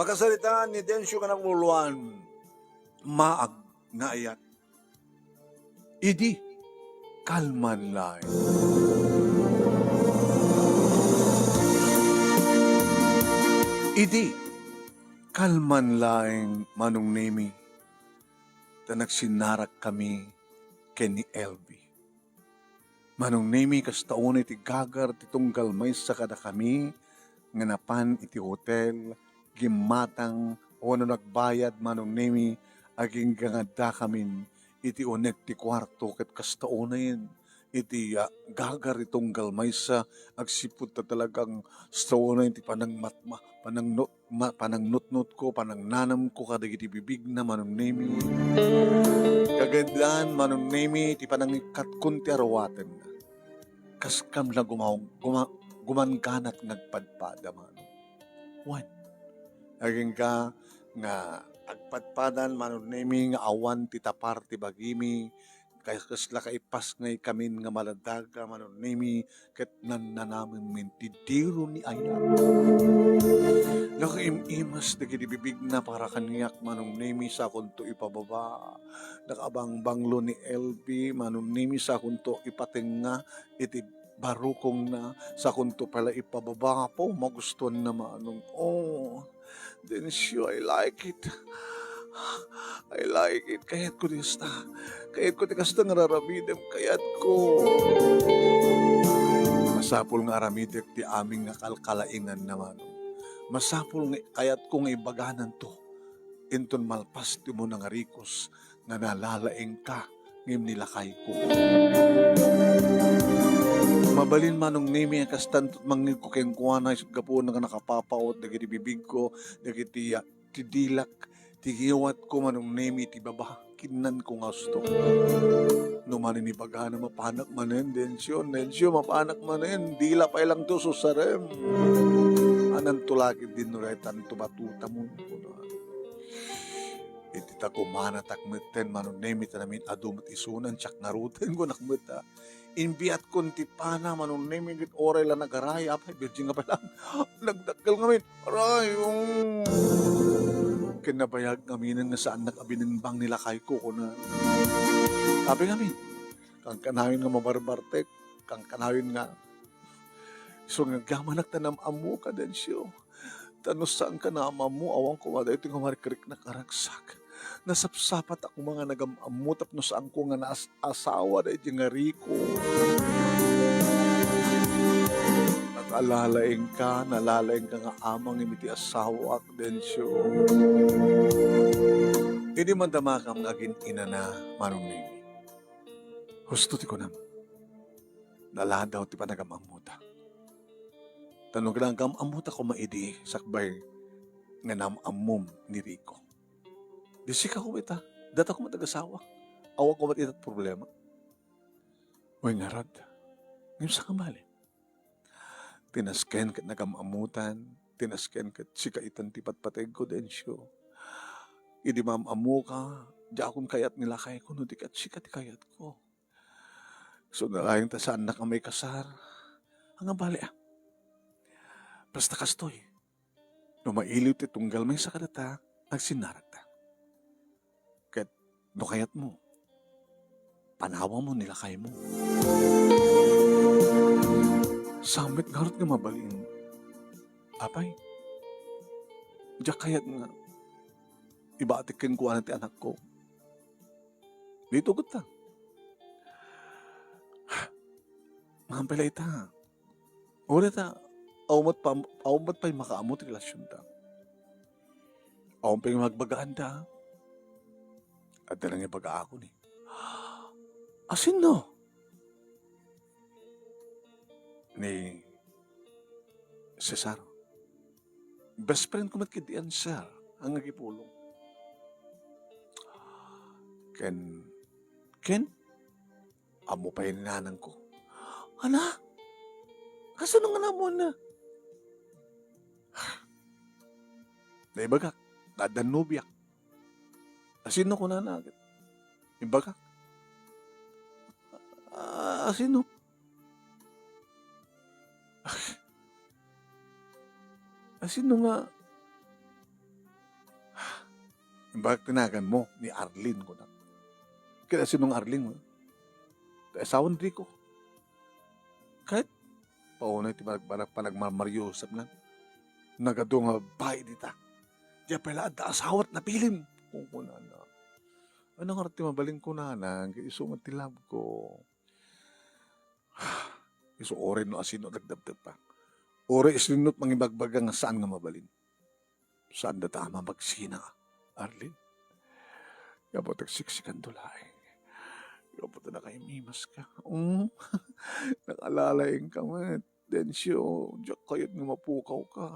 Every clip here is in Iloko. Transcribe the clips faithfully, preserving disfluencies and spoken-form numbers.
Pakasaritaan ni Dencio Canagluluan, maag nga ayat. Idi kalman laeng. Idi kalman laeng, Manong Nemi, ta nagsinnarak kami ken ni Elvie. Manong Nemi, kasta unay ti gagar ti tunggal maysa kadakami nga napan iti hotel, gimmatang, wenno nagbayad, Manong Nemi, agingga nga addakamin iti unek ti kuarto, ket kasta unayen iti, ah, gagar ti tunggal maysa, agsipud ta talagang kasta unayen ti panangmatma-, panangno-, ma-, panangnutnotko, panangnanamko kadagiti bibigna, Manong Nemi. Kagayat daan, Manong Nemi, ti panangikkatkon ti aruatenna. Kaskam la gumaw-, guma-, gumangganat nga agpadpada, Manong. Wen, agingga nga agpadpadan, Manong Nemi, nga awan ti tapar ti bagimi, Kas-, kasla kaipas nga ikamin nga maladaga, Manong Nemi, ket nannanamemmin ti diro ni ayat. Nakaim-imas dagiti bibigna para kaniak, Manong Nemi, sakonto ipababa. Nakabangbanglo ni Elvie, Manong Nemi, sakonto ipatengnga iti barukongna, sakonto pay la ipababa. Apo, magustuanna, Manong. Oh. Dencio, I like it. I like it. Kayatko ti kasta. Kayatko ti kasta nga raramidem. Kayatko. Masapul nga aramidek ti amin nga kalkalaingan, Manong. Masapul nga kayatko nga ibagananto. Inton malpas ti umuna nga rikos, nga nalalaingka ngem ni lakayko. Mabalin, Manong Nemi, a kastanto mangngegko kenkuana, isut' gapuna nga nakapapaut dagiti bibigko, dagiti, ah, ti dilak, ti ngiwatko, Manong Nemi, ti baba, kinnanko nga ustok. No manen ibagana, mapanak manen, Dencio, Dencio, mapanak manen, dila pay lang to susarem. Ananto la ket dinno daytan tumatutamon, kuna. Iti ta gumanatak metten, Manong Nemi, ta namin-adu met isunan, siak ngaruden, kunak met, a. Imbiatkon ti pana, Manong Nemi, ket uray la nagaray, apay, birjin nga pay lang. Nagdakkel ngamin, aray, um. Ken nabayag ngaminen nga saannak a binengbang ni lakayko, kuna. Apay ngamin, kankanayon nga mabarbartek, kankanayon nga isu nga agyamanak ta nam-ammoka, Dencio. Ta no saanka naam-ammo, awan koma daytoy nga marikriknak a ragsak. Nasapsapat a koma nga nagam-ammo tapno saanko nga naas-, asawa daydiay nga riko. Nakalalaingka, nalalaingka nga ama ngem iti asawak, Dencio. Idi mandamakam nga agin-inana, Manong Nemi. Husto ti kunam. Naladaw ti panagam-ammota. Ta no nagam-ammota koma idi sakbay nga naam-ammom ni Rico. Di sika koma ita, data koma ti agasawak. Awan koma ita ti problema. Wen ngarud, ngem saan nga bale? Ti nasken ket nagam-ammotan, ti nasken ket sika itan ti patpategko, Dencio. Idi maam-ammoka, diakon kayat ni lakayko no di ket sika ti kayatko. Isu na laeng ta saannak a maikasar. Ania bale, a? Basta kastoy, no mailiw ti tunggal maysa kadata, agsinnarakta. Ket no kayatmo, panawamon ni lakaymo. Saan met ngarud nga mabalin? Apay, diak kayat nga ibatik kenkuana ti anakko. Dito gutta. Mampay la ita. Uray ta, awan met pa, awan met pay makaammo ti relasionta. Awan pay magbagaanta. Adda nangibagaakon eh. Asinno? Ni Cesar. Best friend ko met ketdi a Cesar, ang nagipulong. Ken, ken, ammo pay ni nanangko. Ana? Kasano nga naammoanna? Naibagak, adda nobiak. Asinno kunana? Imbagak. Ah, asinno? Asinno nga Bakit tinagan mo ni Arlene, kunak? Kaya sino nga Arlene, no? Ti asawan Rico. Kahit paunay ti panag-, panag-, panagmarmariusap na. Nagadu nga babae dita. Diay pay la adda asawat napilim. Kunkunana. Ano nga ti mabalin kunana, isu nga ti love ko. Isu uray no asino nagdabdabak. Uray isino mangibagbaga nga saan nga mabalin. Saan data a mamagsina, Arlene? Gapu ta agsiksikanto laeng. Gapu ta nakaimimas ka. Mm. Nakalalaing ka met. Dencio, diak kayat nga mapukaw ka.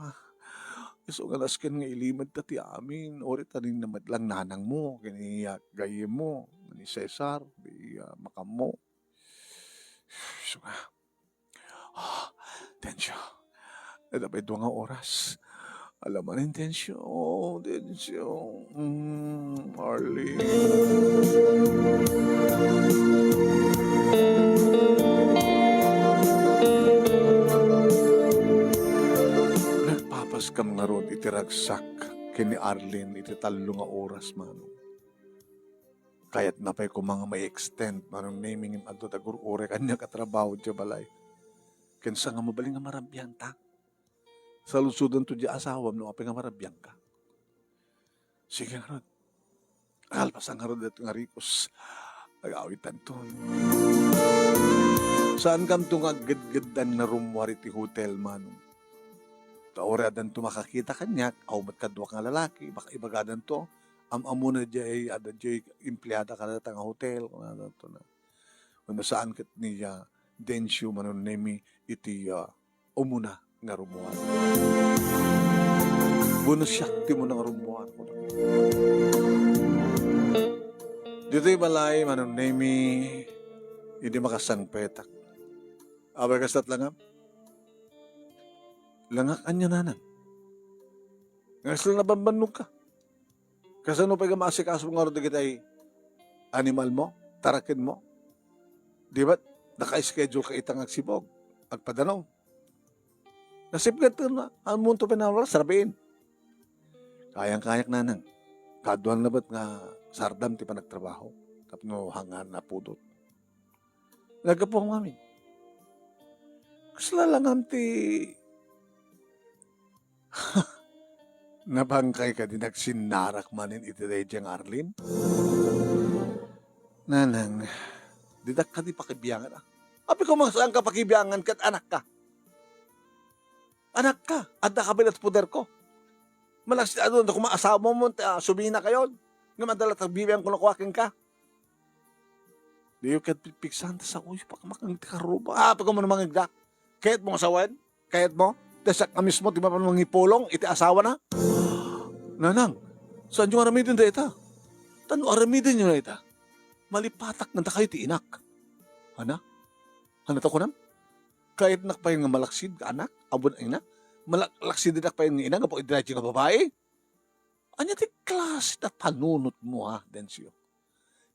Isu nga nasken nga ilimed ta ti amin. Uray ta ninna met lang nanang mo, ken ni, ah, gayyem mo, ni Cesar, ni, ah, makam mo. Isu nga. Ah, Dencio. Adda pay dua nga oras. Ala manen, Dencio. Oh, Dencio. Mm, Arlene. Nagpapaskam ngarud iti ragsak ken ni Arlene iti tallo nga oras, Manong. Kayatna pay koma nga mai-extend, Manong Nemy, ngem adda ti agur-uray kaniak a trabaho diay balay. Ken saan nga mabalin nga marabiangta? Saludsodento diay asawam no apay nga marabiangka. Sige ngarud. Kalpasan ngarud daytoy nga Ricos. Agawitanton. Saankamto nga aggedgeddan nga rummuar iti hotel, Manong? Ta uray addanto makakita kaniak, awan met kadua nga lalaki, baka ibagadanto, am-ammona diay, adda diay empleada kadata nga hotel, kunana to na. Wenno saan ket ni, ah, Dencio, Manong Nemy, iti, ah, umuna nga rummuar. Wenno siak ti umuna nga rummuar. Ditoy balay, Manong Nemy, idi makasangpetak. Apay, kasta met langam? Langak ania, Nanang? Nga kasla nabambannogka. Kasano pay nga maasikaso ngarud dagiti animal mo, taraken mo? Di ba, naka-schedule ka ita nga agsibug, agpadanaw. Nasipnget na, ammonto pay nga oras, rabiin. Kayang-kayak, Nanang. Kaduan labat nga sardam ti panagtrabaho. Tapno hangan a pudot. Naggapu ngamin. Kasla langam ti Nabangkay kadi nga agsinnarak manen iti daydiay nga Arlene? Nanang, ditak kadi pakibiangan, a. Apay koma, saanka pakibiangan ket anakka. Anakka, adda ka pay iti poderko. Malaksid, adu, adu koma asawam, ah, suminakayon. Ngem adda latta bibiangko kenka. Diyo ket pigpigsaan ta saoyo pakamakangeg ti karruba. Ah, apay koma no mangegda. Kayatmo nga sawen? Kayatmo? Ta siak nga mismo ti mapan mangipulong iti asawana? Nanang, saanyo nga aramiden dayta? Ta no aramidenyo dayta, malipatak nga dakayo ti inak. Ana? Ana ta kunam? Kayatnak pay nga malaksid nga anak, awan ina? Malak-, laksidennak pay nga ina, gapu iti daytoy nga babai? Ania ti klase ta panunotmo, ha, Dencio?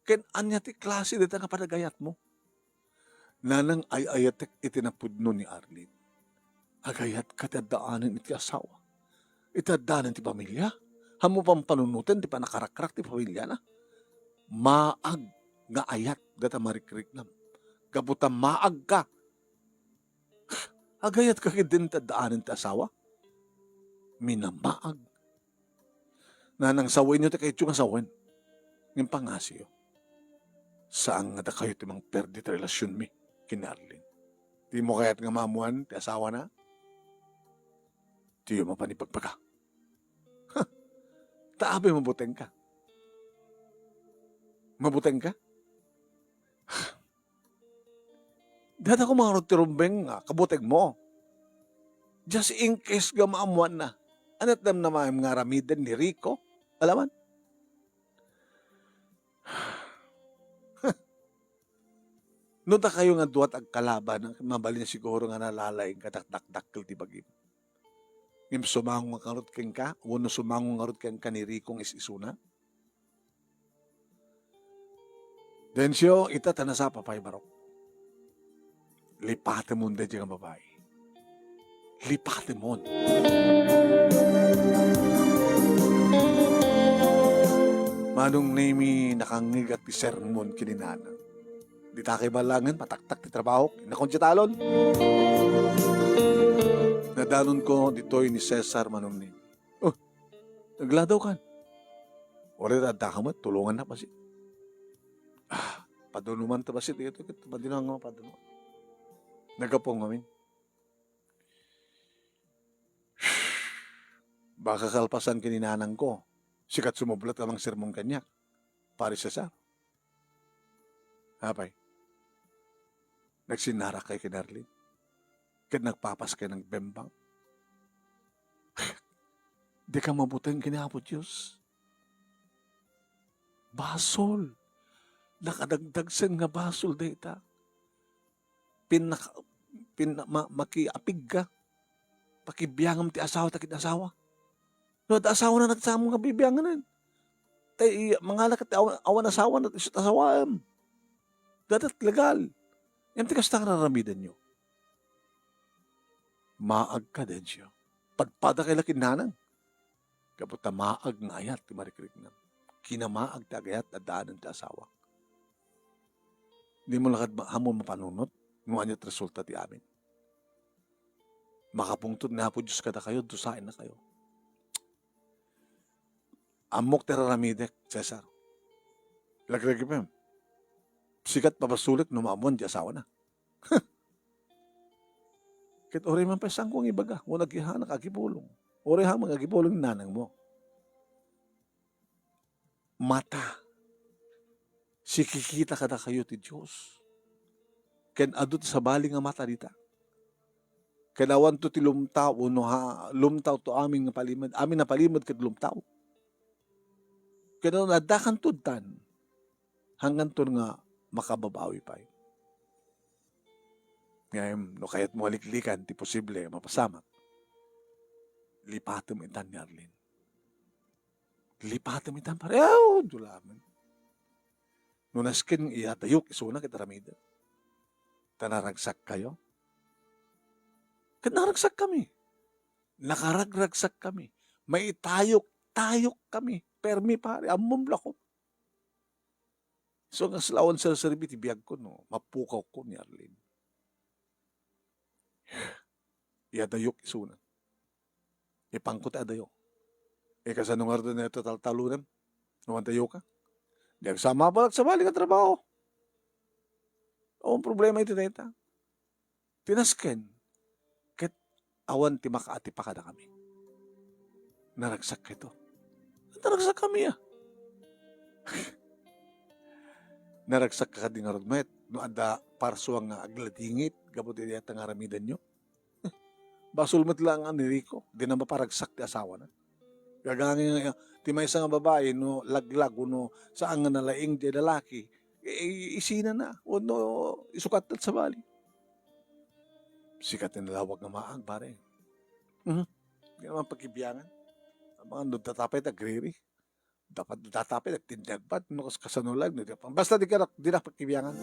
Ken ania ti klase dayta nga panagayatmo? Nanang, ay-ayatek iti napudno ni Arlene. Agayatka ti addaanen iti asawa. Iti addaanen ti pamilia. Ammo pampanunoten ti pannakarakrak ti pamiliana. Maag nga ayat dayta marikriknam. Gapu ta maagka. Agayatka ketdin ti addaanen ti asawa. Minamaag. Nanang, sawenyo ti kayatyo nga sawen. Ngem pangasiyo. Saan nga dakayo ti mangperdi ti relasionmi ken ni Arlene. Dimo kayat nga maammoan ti asawana? Diyo mapan ibagbaga. Ha! Ta apay mabutengka? Mabutengka? Dayta koma ngarud ti rumbeng nga kabutengmo. Just in case nga maammoanna. Ania ti namnamaem nga aramiden ni Rico? Alaman? No dakayo nga dua ti agkalaban, mabalin siguro nga nalalaing ka dakdakdakkel ti bagim. Ngem sumango ngarud kenka, wenno sumango ngarud kenka ni Rico nga is-isuna? Dencio, ita ta nasapa pay, barok. Lipatemon daydiay nga babai. Lipatemon. Manong Nemi, nakangigat ti sermon ken ni Nanang. Dita kay balangen, mataktak ti trabaho. Nakon ti talon. Nadanonko ditoy ni Cesar, Manong Nemi. Oh, nagladaw kan. Uray adda ka met, tulongannak bassit. Ah, padunoman ta bassit, ito, ket madinan nga paduno. Nagapong amin. Baka kalpasan ken ni Nanangko, sikat sumublat a mangsermon kaniak, Pare Cesar. Apay, nagsinnarak kay ken Arlene, ket nagpapas kay nagbembang. Dika mabuteng ken ni Apo Dios. Basol. Nakadagdagsen nga basol dayta. Pinaka-, pin-, ma-, makiapigka. Pakibiangam ti asawa, ta ket asawa. No, adda asawana, nagsammo nga bibianganen. Tay, mangala ket awan, awan asawa, na isu ti asawaem. Dadat legal. Ngem ti kasta nga raramidenyo. Maagka, Dencio. Padpada kay la ken Nanang. Gapu ta maag nga ayat ti marikriknam. Kinamaag ti agayat addaanen ti asawa. Dimo la kad ma-, ammom mapanunot no ania ti resulta ti amin. Makapungtot ni Apo Dios kadakayo, dusaennakayo. Ammok ti raramidek, Cesar. Laglagipem. Sikat pabasolek no maammoan ti asawana. Ket uray man pay saanko nga ibaga, wenno agihanak agipulong. Uray man agipulong ni nanangmo. Mata. Sikikita kadakayo ti Dios. Ken adu ti sabali nga mata dita. Ken awanto ti lumtao no ha-, lumtao to amin nga palimed. Amin a palimed ket lumtao. Ket no addakanto ditan, hangganton nga makababawi pay. Ngem, no kayatmo a liklikan ti posible nga mapasamak, lipatem itan ni Arlene. Lipatem itan, pare. Aw, dulamen. No nasken, iyadayok isuna ket aramidek. Ta naragsakkayo. Ket naragsakkami. Nakaragragsakkami. Maitayok-tayok kami. Permi, pare, ammom la ko. So, nga salawan serserbi ti biagko, no, mapukawko ni Arlene. Iyadayok isuna. Ipangko ti adayo. E, kasano ngarud dayta taltalonem? No addayoka? Di agsama pay la sabali nga trabaho. Awan problema iti dayta. Ti nasken, ket awan ti makaatipa kadakami. Naragsakkayto. Naragsakkami, a. Naragsakka kadi ngarud met, no adda parsuang nga agladingit gapu ti dayta nga aramidenyo. Basol met la nga ni Rico, dina maparagsak ti asawana. Gagangay nga, ti maysa nga babai, no laglag, wenno saan nga nalaing ti lalaki, i-, i-, isinana, wenno isukat ti sabali. Sikat ti nalawag nga maag, pare. Mhm. Di naman pagkibiangan. Ang mga nagtatapay, nagriri. Dapat datapay, nagtindagbat, no, kas-, kasano lang, no, di pa. Basta di ka, di na pagkibiangan.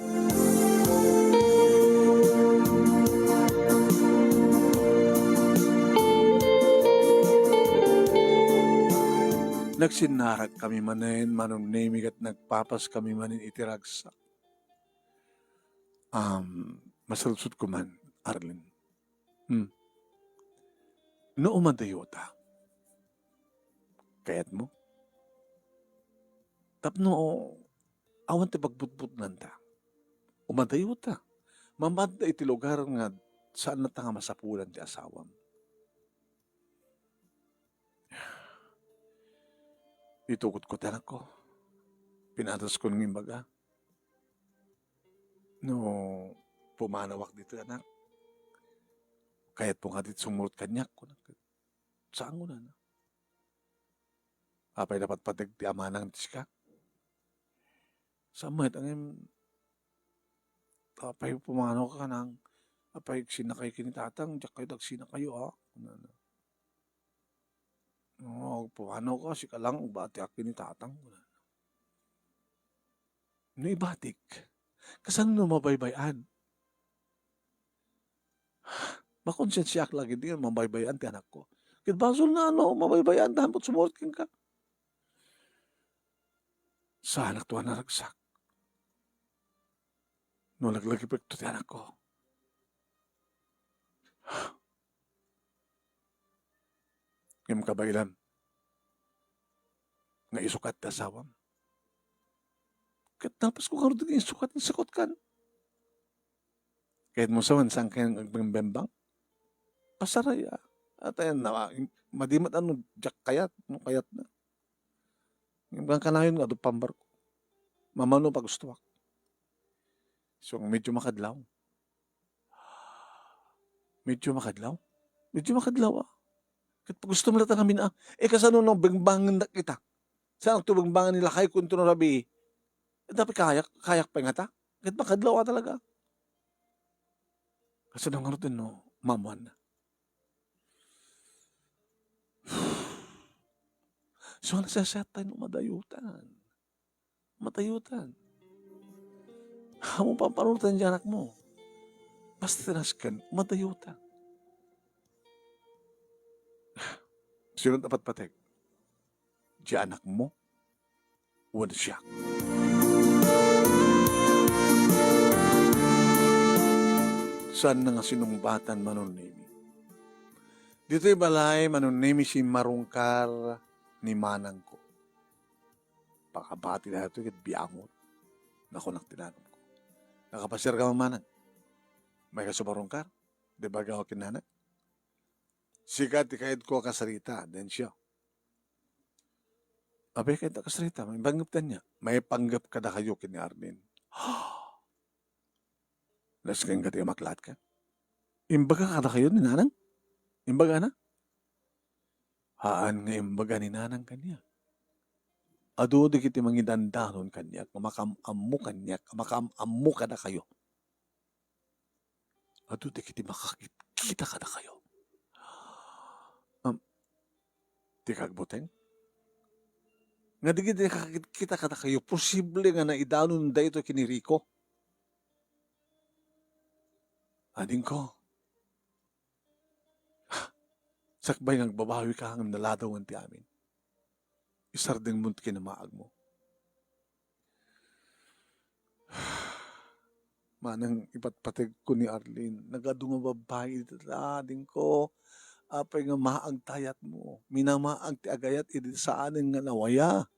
Nagsinnarak kami manen, Manong Nemi, ket nagpapas kami manen iti ragsak. Um, masaludsodko man, Arlene. Hmm. No umadayota, kayatmo? Tapno awan ti pagbutbutnanta. Umadayota. Mamadda iti lugar nga saan latta nga masapulan ti asawam. Itukotko ti anakko. Pinadaskon nga imbaga. No pumanawak ditoy, anak, kayatmo kadi ti sumurot kaniak, kunak. Saan, kunana. Apay, napatpateg ti amana ngem ti sika? Saan met, ngem, apay, pumanawka nang, apay, agsinakayo ken ni tatang, diak kayo agsinakayo, a? Kunana. Oo, pumanawka, sika lang, agbatiak ken ni tatang, kunana. No ibatik, kasano no mabaybay-an? Makonsensiaak la ketdi nga mabaybay-an ti anakko. Ket basol nga, ano, mabaybay-an, ta haanpot sumurot kenka. Saanakto a naragsak no laglagipekto ti anakko. Ngem kabaelan nga isukat ti asawam. Ket napasko ngarud nga isukat, insukotkan. Ket mo sawen, saan kayan agbembembang? Pasaray, a. At ayan na, madi met no diak kayat, no kayatna. Ngem kanayon nga adu pambarko. Mamano pagustuak. So, medyo makadlaw. Medyo makadlaw? Medyo makadlaw, a. Ket pagustom latta ngamin, a. Eh, kasano no bengbangennak ita? Saanakto bengbangen ni lakayko inton no rabii? Eh, dapat kayak, kayak pay ngata. Ket makadlaw a talaga. Kasano ngarud no maammoanna? So, nagsasayat tayo no madayutan. Madayutan. Ammom pampanunotan ti anakmo. Basta ti nasken, madayutan. Sino ti patpateg? Ti anakmo wenno siak? Saanna nga sinungbatan, Manong Nemi. Ditoy balay, Manong Nemi, simmarungkar ni manangko. Pakabati daytoy ket biangot. Nakunak ti nanangko. Nakapasiarka man, manang? Mayka sumarungkar? Di ba agaw ken nanang? Sika ti kayatko a kasarita, Dencio. Apay kayat a kasarita, maipanggep ti ania? Maipanggep kadakayo ken ni Arlene. Nasken ka ti maklatka? Imbaga kadakayo ni nanang? Imbagana? Haan nga imbaga ni nanang kaniak. Adu dagiti mangidandanon kaniak, nga makaam-ammo kaniak, nga makaam-ammo kadakayo. Adu dagiti makakitkita kadakayo. Am, ti kagbuteng? Nga dagiti nakakitkita kadakayo, posible nga naidanon daytoy ken ni Rico. Adingko, sakbay nga agbabawika ngem naladawen ti amin. Isardengmo ti kinamaagmo. Manang ipatpategko ni Arlene, nagadu nga babbai ita, adingko. Apay nga maag ti ayatmo? Minamaag ti agayat idi saanen nga nawaya.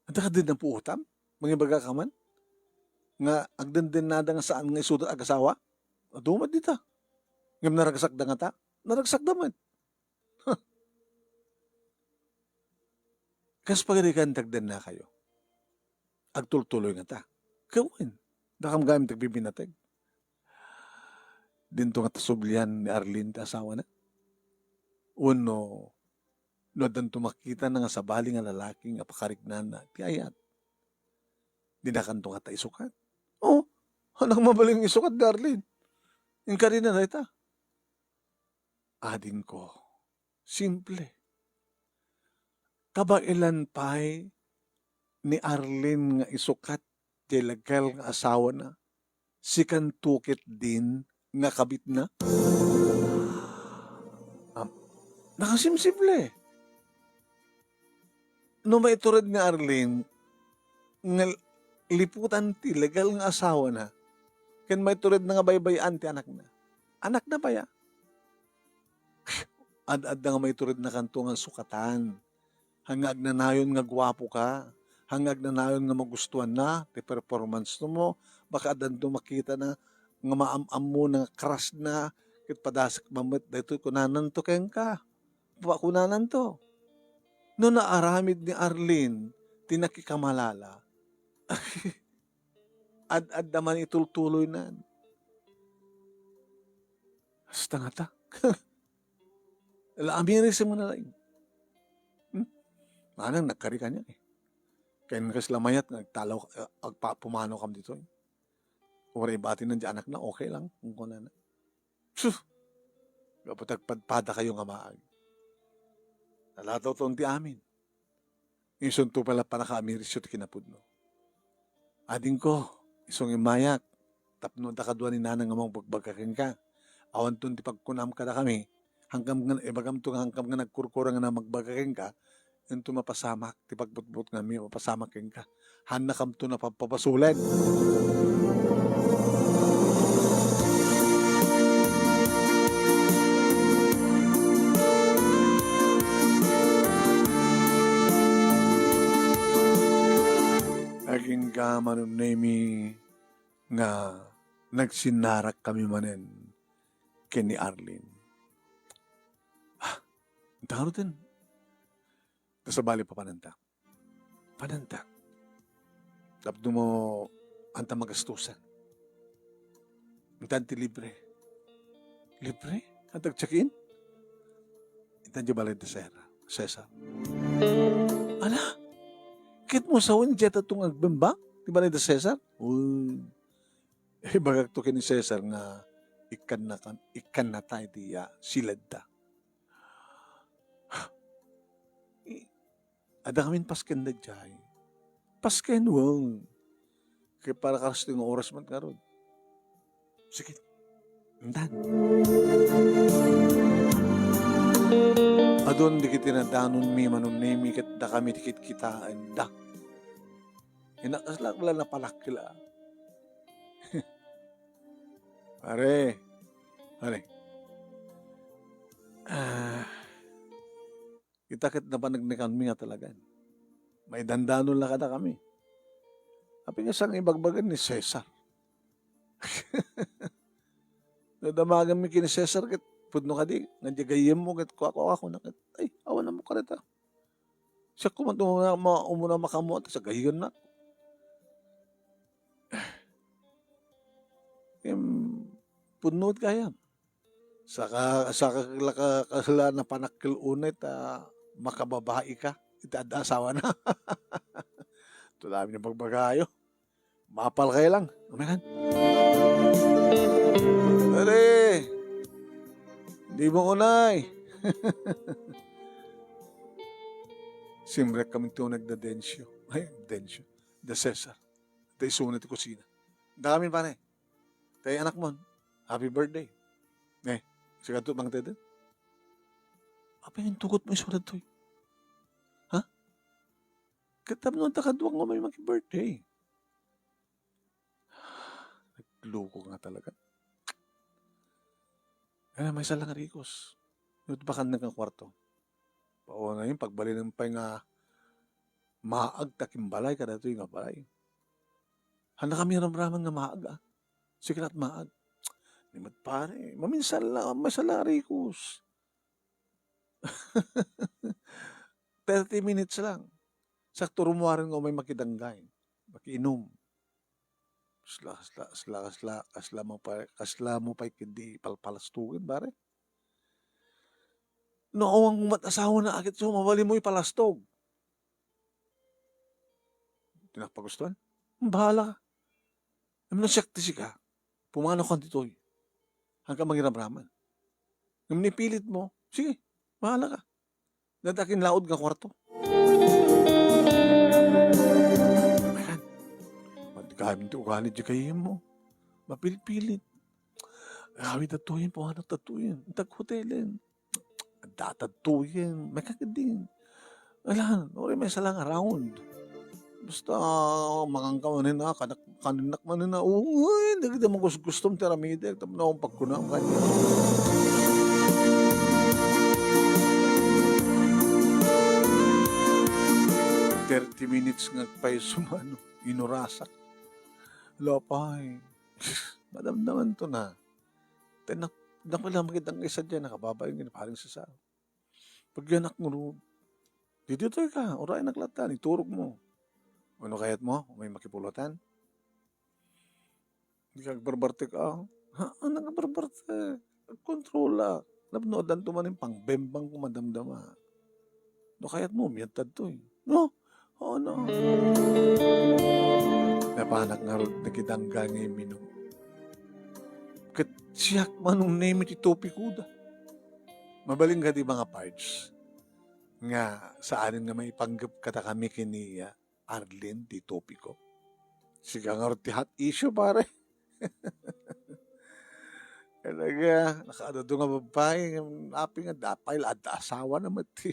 Adda kadin napuotam? Mangibagaka man nga agdendennada nga saan nga isuda agasawa? Adu met dita. Ngem naragsakda ngata? Naragsakda met. Huh. Kas pagarigan ti agdennakayo, agtultuloy ngata? Ket wen, dakam gayam ti agbibinateg. Dinto ngata sublian ni Arlene ti asawana? Wenno, no addanto makitana nga sabali nga lalaki nga pakariknana ti ayat, dinakanto ngata isukat? O, anak, mabalin nga isukat ni Arlene. Inkari na dayta. Adingko, simple. Kabaelan pay ni Arlene nga isukat ti legal nga asawana, sikanto ketdin nga kabitna? Am, nakasimsimple. No maitured ni Arlene nga liputan ti legal nga asawana, ken maituredna nga baybay-an ti anakna, anakna pay a? Ad-adda nga maiturednakanto nga sukatan. Haan nga agnanayon nga guapoka. Haan nga agnanayon nga magustuanna ti performance mo. Baka addanto makitana nga maam-ammona nga crush na, ket padasek man met daytoy kunananto kenka. Pa-, kunananto. No naaramid ni Arlene ti nakikamalala, ad-adda man itultuloynan. Hasta ngata. La, amiris mo na laeng. Hmm? Manang nagkari kaniak, eh. Ken kasla mayat nga agtalaw, agpapumano kam ditoy. Uray ibati na di anakna, okay lang, kung kunana. Sus! Gapu ta agpadpadakayo nga maag. Nalatawton ti amin. Isunto pay la pannakaamirisyo ti kinapudno. Adingko, isu nga immayak, tapno adda kadua ni nanang nga mangbagbaga kenka. Awanton ti pagkunam kadakami, Hankam nga, ibagamto nga hankam nga nagkurkurang nga magbaga kenka, inton mapasamak ti pagbutbutnganmi, mapasamak kenka. Hannakamto napapabasulen. Agingga manunemi nga nagsinnarak kami manen ken ni Arlene. Ah, anta ngaruden. Ta sabali, papananta. Pananta. Tapno mo, anta magastusan. Intan ti libre. Libre? Anta check-in? Intan di balay da Cesar. Cesar. Ala? Ket mo sawen, diay ta tong agbembang? Di balay da Cesar? Uy. Ibagak to ken ni Cesar nga ikkanna kan-, ikkannata iti, ah, siledda. I-, adda ngamin pasken daydiay. Pasken, wen. Kay para kas ti nga oras met ngarud. Sige. Intan. Adun dagiti nadanonmi manunemi ket dakami ti kitkitaenda. Inakasla la napalakkel, ah. Pare. Pare. Ah, kita ket napaneknekanmi nga talagan. Maidandanon la kadakami. Apay nga saan nga ibagbaga ni Cesar? Nadamaganmi ken ni Cesar ket pudno kadi, nga diay gayyemmo ket kuakua, kuna ket, "Ay, awan mo karita." Siak koma ti umuna, ma-, umuna makaammo ta sagaygennak. Em, pudno ti gayam. Saka, saka la ka-, kasla napanakkel unay ta makababaika iti adda asawana. Ito la amin nga bagbagayo. Mapalkay lang. Umekan. Pare, di mo unay. Simrek kami ti uneg da Dencio. Ay, Dencio. Da Cesar. Da isuna ti kusina. Da kami, pare. Tay anak mo. Happy birthday. Eh, sigato bang teden? Apay nga intugot mo isuna toy? Ha? Ket tapno adda kaduak nga umay maki-birthday. Nagloko nga talaga. Eh, maysa lang, Ricos. Nagbakan na nga kwarto. Pauna yun, pagbalinen pay nga maag ta kimbalay kadatoy nga balay. Handa kami ramraman nga maag, ah. Sige lat maag. Ni met pare, maminsan lang, maysa lang, Ricos. Thirty minutes lang. Sakto rummuaren nga umay makidanggay, makiinom. Kasla, kasla, kasla, kasla, kasla mo pay, kasla mo pay kadi palpalastogen, pare. No, awan met asawana, ket so, mabalin mo ipalastog. Di nagpagustuhan? Bahala ka. Ngem no siak ti sika, pumanaw kan ditoy. Haanka mangiramraman. Ngem no ipilit mo, sige, bahala ka. Dayta kinlaod nga kwarto. Ayan. Madgami ti ugali di kayem mo. Mapilpilit. Awid datoyen, pumanak datoyen. Tag hotelen. Datad toyen. May kakadin. Alan, uri may salang around. Basta, mangan ka manen, ah, kanak-, kanak manen, ah, uy, dagiti magusgustom ti aramidek, tapno akong pagkunam kanya. Thirty minutes nga agpayso, mano, inurasak. Lapay. Madamdaman to na. Ten-, nak-, nakula makitang isa dyan, nakababaeng ni paring sasa. Pagyanak ngarud, "Ditoy ka, uraynak latta, iturog mo." "Ano kayat mo? May makipulutan?" "Di ka agbarbartek, ah." "Ha? Ano nga barbartek? Agkontrolak. Napno, addan to manen pangbembang ko madamdama. No kayat mo, miyattad to eh." No? Oo, no. Napanak ngarud, nakidangga nga imminum. Ket siak manunemi ti topiko da. Mabalin kadi, mga pards, nga saanen nga maipanggep kadakami ken ni, ah, Arlene ti topiko? Sika ngarud ti hot issue, pare. Talaga, nakaadado nga babae, apay nga, apay la, adda asawana met ti.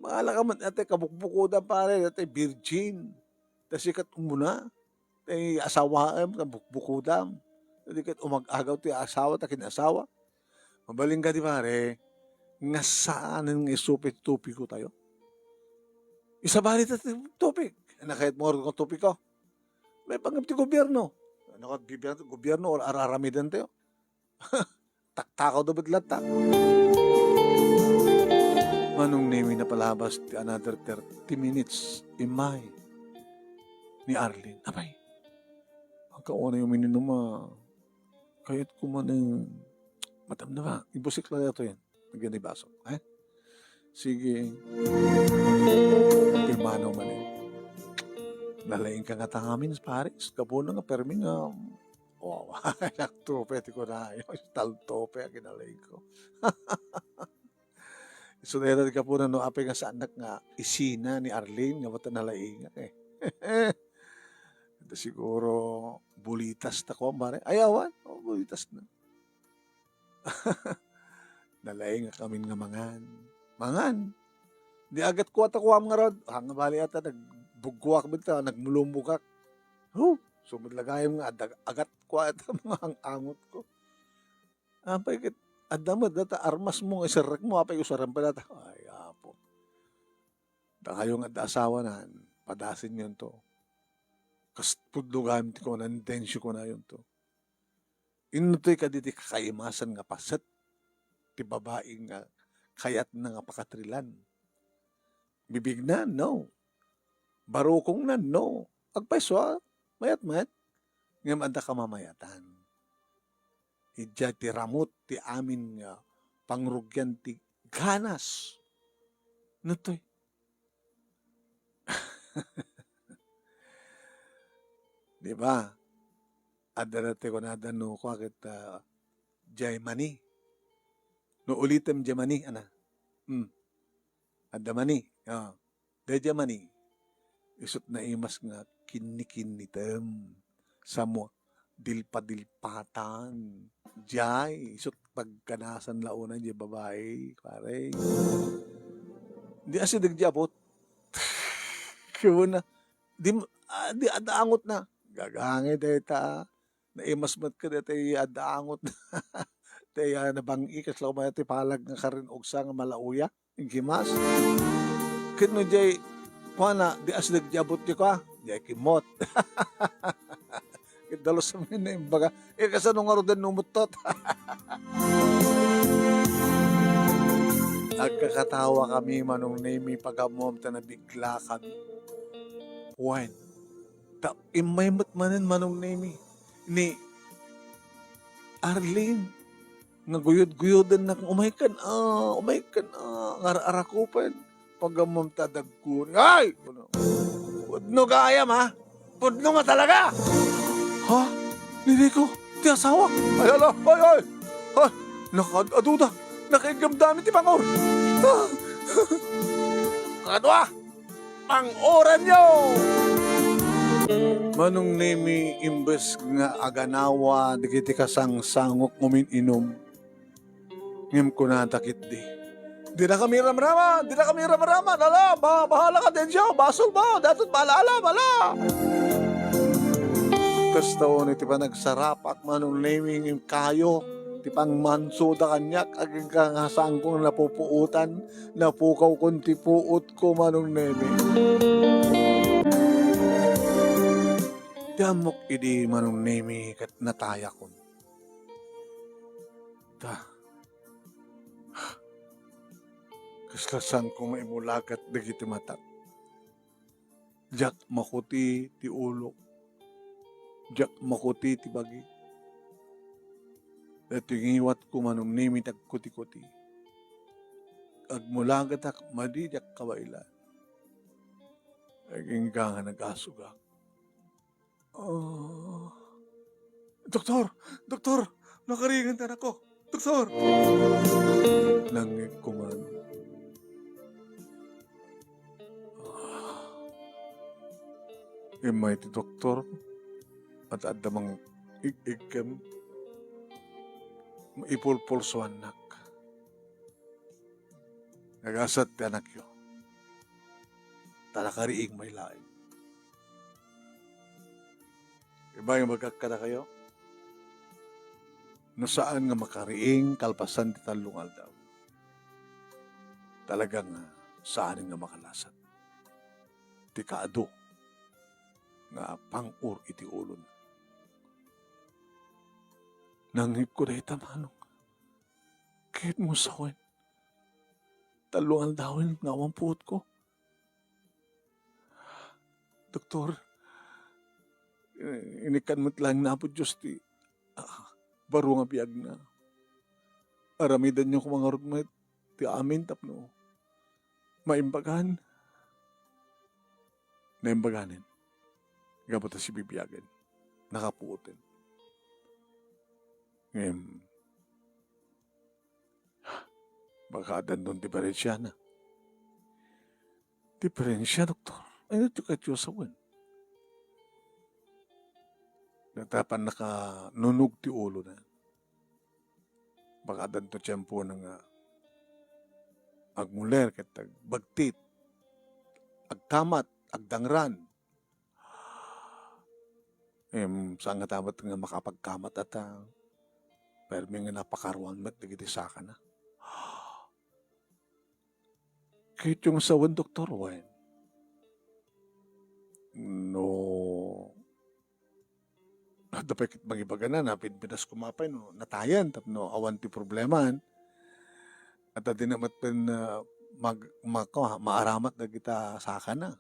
Mangala ka met, ate, kabukbukodan, pare, ate, virgin. Ta sika ket umuna, ti asawaem, kabukbukodam. Di ket umag-agaw ti asawa, ta kinasawa. Mabalin kadi, pare, nga saanen nga isupit ti topiko tayo. Isabali ta ti topik. Nakayat mo nga topiko. May panggap ti gobyerno. Ano ka, gobyerno, gobyerno, or araramiden tayo. Taktakawda met latta. Manong Nemi, napalabas ti another thirty minutes, immay ni Arlene. Apay, agkaunayo uminom a. Kayatko man, eh, madamdama. Ibusik la daytoy. Lagyan ni baso. Eh? Sige. Pimanaw man, eh. Nalaing ka nga tangamin, pare. Gapuna nga permi nga, oh, nagtupe ti kunayo. Taltupe a kinalaing ko. Isu dayta ti gapuna no apay nga saanak nga isina ni Arlene nga batta nalaingak, eh. Ita siguro bulitas ta kuan, pare. Ay, awan. Oh, bulitas na. Nalaingak amin nga mangan. Mangan. Di agat kua ta kuam ngarud. Hanga bali ata nagbugkuak bita, nagmulumukak. Huh, sumud la gayam nga adda agat kua ita mga ang-angot ko. Apay ket adda met data armas mo nga iserrek mo, apay usaren pa data. Ay, Apo. Dakayo nga adda asawanan, padasenyon to. Kas pudno gayam ti kunan, densyo kunayon to. Inno toy kadi ti kakaimasan nga paset ti babai nga kayatna nga pakatrilan? Bibigna? No. Barukongna? No. Agpayso a, mayat met. Ngem adda kamamayatan. Idiay ti ramut ti amin nga pangrugian ti ganas. No toy. Di ba? Adda dati kunada no kua ket, ah, diay mani. No ulitem diay mani, ana. Hmm. Adda mani. Ah. Daydiay mani. Isut naimas nga kinnikinnitem. Samo dilpadilpatan. Diay, isut pagganasan la unay diay babai, pare. Di asideg diay abut. Kuna, di, ah, di adda angotna. Gagangay dayta. Naimas met ka dayta adda angotna. Tay, ah, nabang-i, kasla umay ti palag nga karin ugsa nga malauya. Gimas. Ket no diay, kuana, di asideg diay abut diay kua, diay kimmot. Ket dalus amin nga imbaga, eh, kasano ngaruden no umuttot? Agkakatawa kami, Manong Nemi, pagammom ta nabigla kami. Wen, ta immay met manen, Manong Nemi, ni Arlene. Nga guyod-guyodennak, "Umaykan, ah, umaykan, ah," nga ar-arakupen. Pagammom ta dagkuri. "Ay!" Pudno gayam, ha? Pudno nga talaga! Ha? Ni Rico, ti asawak? Ay, ala, ay, ay! Ay, nakaad-aduda. Nakaiggamda amin ti pangor. Ah! Kadua! Pang-oranyo! Manong Nemi, imbes nga aganawa dagiti kasangsangok nga umin-inum, ngem kunada ketdi, "Dina kami ramraman! Dina kami ramraman! Ala, ba-, bahala ka, Dencio! Basol mo! Daton bahala, ala, ala!" Kasta unay ti panagsarapak, Manong Nemi, ngem kayo ti pangmansoda kaniak, agingga nga saanko nga napupuotan, napukawkon ti puotko, Manong Nemi. Ti ammok idi, Manong Nemi, ket natayakon. Ta, kasla saanko nga imulagat dagiti matak. Diak makuti ti ulok. Diak makuti ti bagi. Daytoy ngiwatko, Manong Nemi, ti agkuti-kuti. Agmulagatak madi, diak kabaelan. Agingga nga nagasugak. Ah, "Doktor! Doktor! Nakaringan ti anakko! Doktor!" Nangngegko man. Ah. Immay ti doktor, at adda mang ig-igkem. Ipulpulsuannak. Nagasat ti anakyo. Ta nakariing met laeng. Ibagbagak kadakayo, no saan nga makariing kalpasan ti tallo nga aldaw, talagang, ah, saan nga makalasat ti kaadu nga pang-or iti ulona. Nangngegko dayta, manong. Kayatmo sawen, tallo nga aldawen nga awan puotko. Doktor, inikkan met laeng ni Apo Dios ti, ah, baro nga biagna. Aramidenyo koma ngarud met ti amin tapno maimbagan. Naimbaganen. Gapu ta sibibiagen. Nakapuoten. Ngem, baka addanton diferensiana. Diferensia, doktor? Ay, iti kadyo sawen. Natapan nakanunog ti ulona. Baka addanto tiempona nga agmuler ket agbagtit, agkamat, agdangran. Em, saan ngata met nga makapagkamat ata. Permi nga napakaruan met dagiti sakana. Kayatyo nga sawen, doktor, wen? No, adda pay ket mangibagana, napinpinas koma pay no natayen tapno awan ti problemaan. At adda met pen, ah, mag-, maka-, maaramat dagita sakana.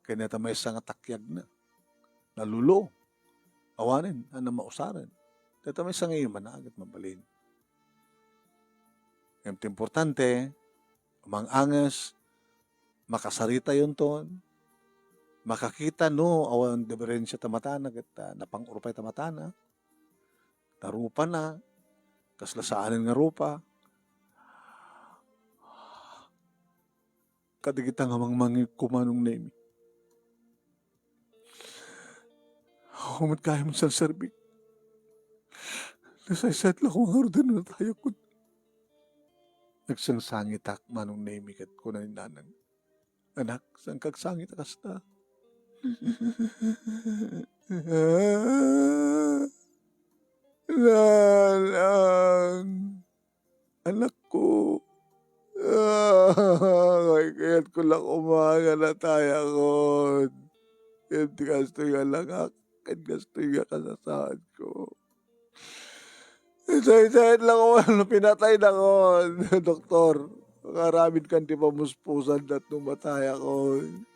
Ken dayta maysa nga takyagna. Nalulo. Awanen a mausaren. Dayta maysa nga imana ket mabalin. Ngem ti importante, mang-anges, makasaritayonton, makakita no awan diferensia ta matana ket, ah, napang-or pay ta matana. Ta rupana, kasla saanen nga rupa. Kadagita nga mangmangngegko, Manong Nemi. Awan met gayam a serserbik. Nasaysayat la ko ngarud no natayakon. Nagsangsangitak, Manong Nemi, ket kuna ni Nanang, "Anak, saan ka agsangit a kasta?" "Nanang, anakko, ah, kayatko la koma nga natayakon. Ket ti kastoy nga langak, ket kastoy nga kasasaadko." Saysayat la koma no pinataydakon, doktor. Makaramidkan ti pamuspusan tapno matayakon.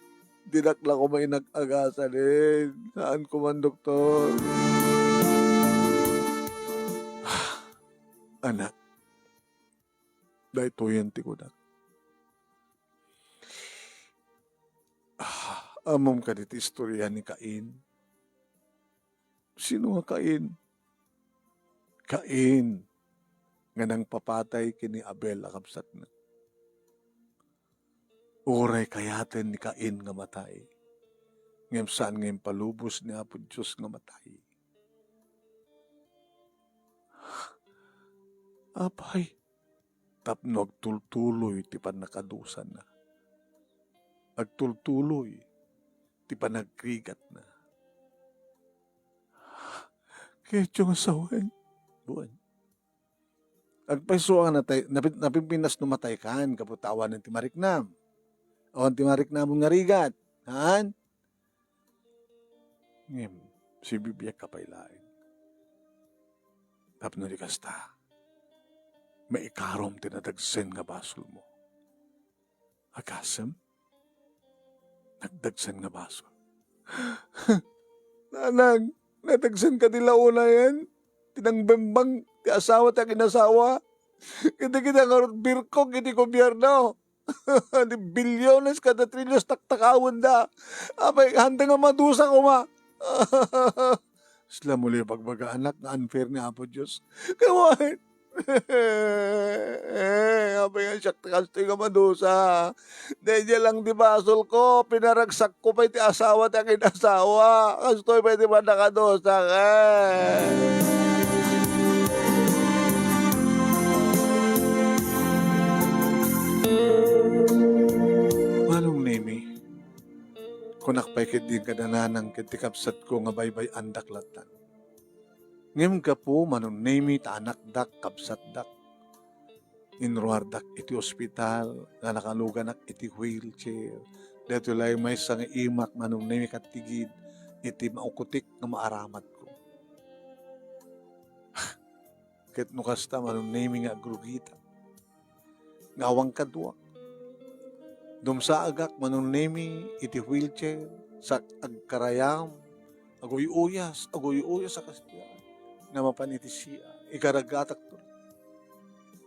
Dinak la koma inag-agasan, eh. Saan koman, doktor? Anak, daytoyen ti kunak. Ah, ammom kadi ti istorya ni Cain? Sino nga Cain? Cain nga nangpapatay ken ni Abel a kabsatna. Uray kayaten ni Cain nga matay, ngem saan nga impalubos ni Apo Dios nga matay. Apay, tapno agtultuloy ti pannakadusana. Agtultuloy ti panagrigatna. Kayatyo nga sawen, wen. Agpayso a natay, napin-, napinpinas no mataykan, gapu ta awanen ti mariknam. Awan ti mariknamon nga rigat. Haan? Ngem, sibibiagka pay laeng. Tapno di kasta, maikarom ti nadagsen nga basolmo. Agasem? Nagdagsen nga basol. Nanang, nadagsen kadi la unayen? Ti nangbembang ti asawa ti aginasawa? Ket dagita ngarud birkok iti gobierno. Ti bilyones kada trilyones taktakawenda. Apay, handa nga madusa koma. Isla mo la ibagbaga, anak, nga unfair ni Apo Dios. Kawan. Eh, apay nga siak ta kastoy nga madusa. Daydiay lang ti basolko, pinaragsakko pay ti asawa ti aginasawa. Kastoy pay ti pannakadusak, eh. Kunak pay ketdi kadua nanang ken ti kabsatko nga baybay-andak lattan. Ngem gapu Manong Nemi ta anakdak, kabsatdak, inruardak iti ospital nga nakaluganak iti wheelchair. Daytoy laeng maysa nga imak Manong Nemi kat tigid iti maukutik nga maaramatko. Ket no kasta Manong Nemi nga agrugitak, nga awan kaduak. Dumsaagak Manong Nemi iti wheelchair, sa agkarayam, aguy-uyas, aguy-uyas a kastian, nga mapan iti C R. Ikaragatak to.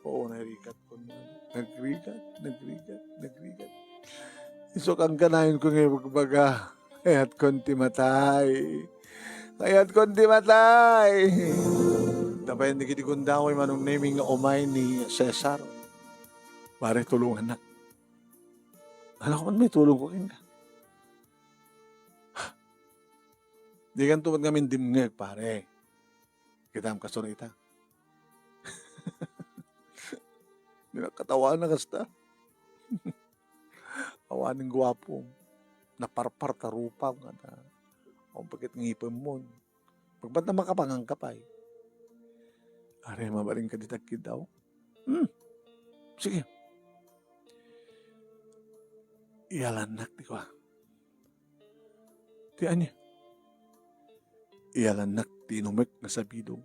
Oo, narigat ko na. Nagrigat, nagrigat, nagrigat. Isu kangkanayon ko nga ibagbaga. Kayatkon ti matay. Kayatkon ti matay. Tapayan dagiti gundaway Manong Nemi nga umay ni Cesar. Pare, tulungannak. Ano ka man may tulong ko kenka? Di kan tumat ngamin dimngeg, pare. Kitam kasura ita. Dinakatawa na kasta. Awanen guapo. Naparpar ta rupa nga na. Ang pagkat ngipin mo. Pagbat na makapangan ka pay. Are, mabalin ka di tagkidaw. Hmm. Sige. Iyalannak ti kua. Ti ania? Iyalannak ti inumek nga sabidong.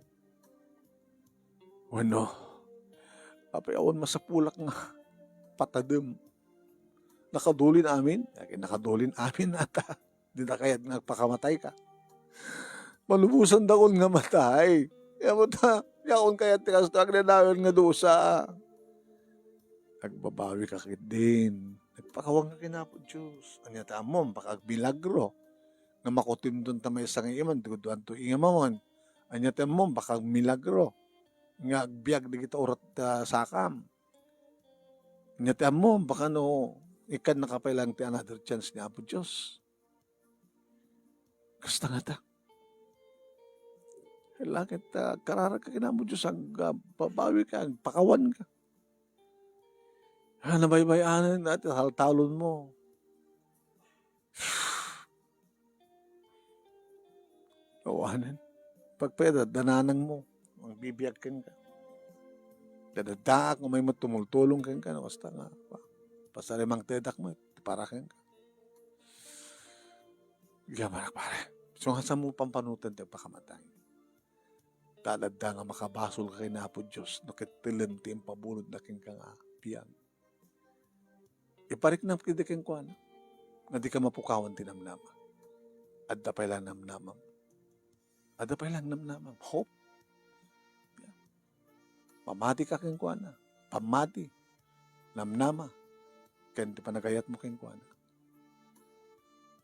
Wenno, apay awan masapulak nga patadem. Nakadulin amin? Agi, nakadulin amin ata. Di na kayat nga agpakamatay ka. Malubosan dakon nga matay. Kaya mo ta, yakon kayat ti kasto, agnanayon nga dusa. Agbabawi ka ket din. Nagpakawan ka ken Apo Dios. Ania ti ammom, baka agmilagro. Nga makutimdon ta maysa nga iman, ti guduan to imamon. Ania ti ammom, baka agmilagro. Nga agbiag dagita urat ta sakam. Ania ti ammom, baka no, ikkan nakapay lang ti another chance ni Apo Dios. Kasta ngata. Kailangan ta agkararag ka ken Apo Dios, agbabawi ka, agpakawan ka. Ah, nabaybay-anan na ti taltalon mo. Awanen. Pagpeda, dananang mo. Ang bibiyag kenka. Dadadaak, umay mo tumultulong kenka, no, basta nga, pa-, pasarimang tedak mo, para kenka. Gamanak, pare. So, nga sa mo pampanutan ti pakamatay. Ta adda nga makabasol ka ken Apo Dios, no ket telen ti impabuloda kenka nga biag. Ipariknam ketdi kenkuana, nga dika mapukawan ti namnama. Adda pay la namnamam. Adda pay la namnamam. Hope. Pamati ka kenkuana. Pamati. Namnama. Ken ti panagayatmo kenkuana.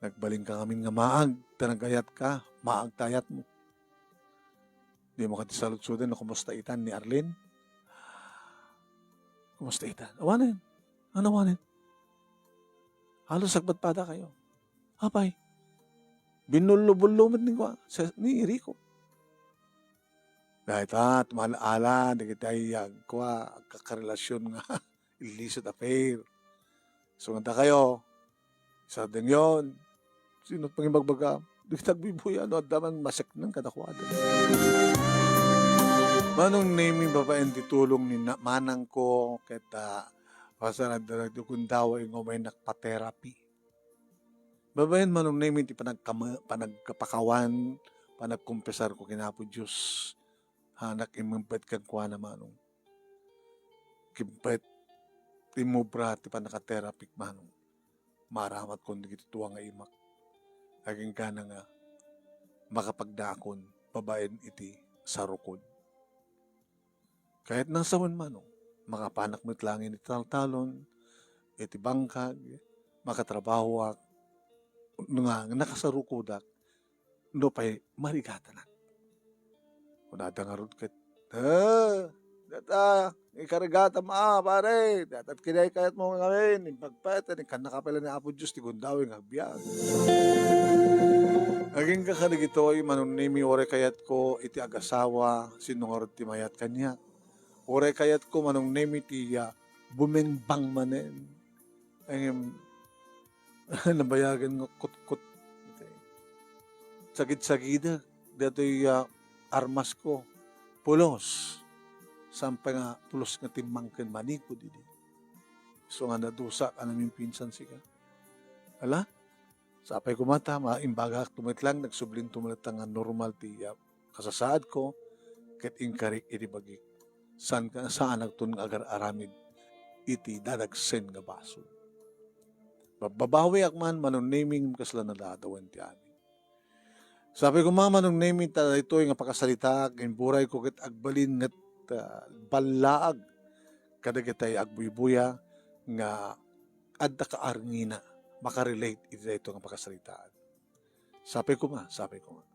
Nagbalin ka ngamin nga maag, ta nagayat ka, maag ti ayatmo. Di mo kadi saludsoden no kumusta itan ni Arlene? Kumusta itan? Awanen. Ano awanen? Halos agpadpada kayo. Apay, binullo-bullo met ni, kua, sa, ni Rico. Dahil ta, tumaala, dagiti ay, ah, kua, agkakarelasyon nga illicit affair. So, nga kayo, sa dengyon, sino pangibagbaga? Di kita agbibuya, no? Adda man maseknang kadakuada. Manong Nemi, babaen ti tulong ni na-, manang ko, ket, ah, pasaran da, da, gundaway nga umay nakpa-therapy. Babaen Manong Nemi ti panagkama-, panagkapakawan, panagkumpesar ko ken Apo Dios. Hanak immempet kenkuana Manong. Kimpet, immobra ti pannakaterapiek Manong. Maaramatkon dagiti tua nga imak. Agingga nga makapagdaakon babaen iti sarukod. Kayatna sawen Manong, makapanak met laeng iti taltalon, iti bangkag, makatrabahoak, nga nakasarukodak, no pay marigatanak. Kunada ngarud ket, "Eh, data, ikarigatam a, pare, data't kinay kayatmo ngamin, impagpeten, ikkan nakapela ni Apo Dios ti gundaway nga agbiag." Agingga kadagitoy, Manong Nemi, uray kayatko iti agasawa, sino ngarud ti mayat kaniak? Uray kayatko, Manong Nemi, ti, ah, bumengbang manen. Ngem, Nabayagen nga kutkot. Sagid-sagidek datoy, ah, armasko. Pulos. Saan pay nga pulos nga timmangken manipud idi. Isu nga nadusa ka namin pinsan sika. Ala? Sapay koma ta, maimbagak to met lang, nagsublinto met lang nga normal ti, ah, kasasaadko, ket inkarik iti bagik. Saan ka, saanakton nga agar-aramid iti dadagsen nga basol. Babbabawiak man, Manong Nemy, ngem kasla nadadawen ti amin. Sapay koma, Manong Nemy, ta daytoy nga pakasalitaak, imburayko ket agbalin nga, ah, ballaag kadagitay agbuybuya nga adda kaarngina, makarelate iti daytoy nga pakasalitaan. Sapay koma, sapay koma.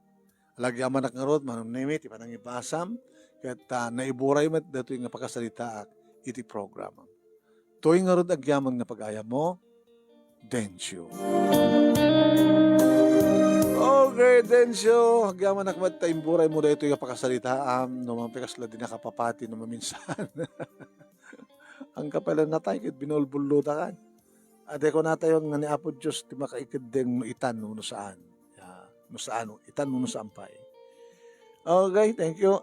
Ala, agyamanak ngarud, Manong Nemy, ti panangibasam, ket, ah, naiburay met daytoy nga pakasalitaak iti programam. Toy ngarud agyaman nga pag-ayammo, Dencio. Okay, Dencio, agyamanak met ta imburaymo daytoy nga pakasalitaam, no mapikasla di nakapapati, no maminsan. Ang kapalan natay, ket binulbulludakan. Adi ko natayon nga ni Apo Dios ti makaikeddeng no itan no saan. Ya, no saan, no itan no saan pay. Okay, thank you.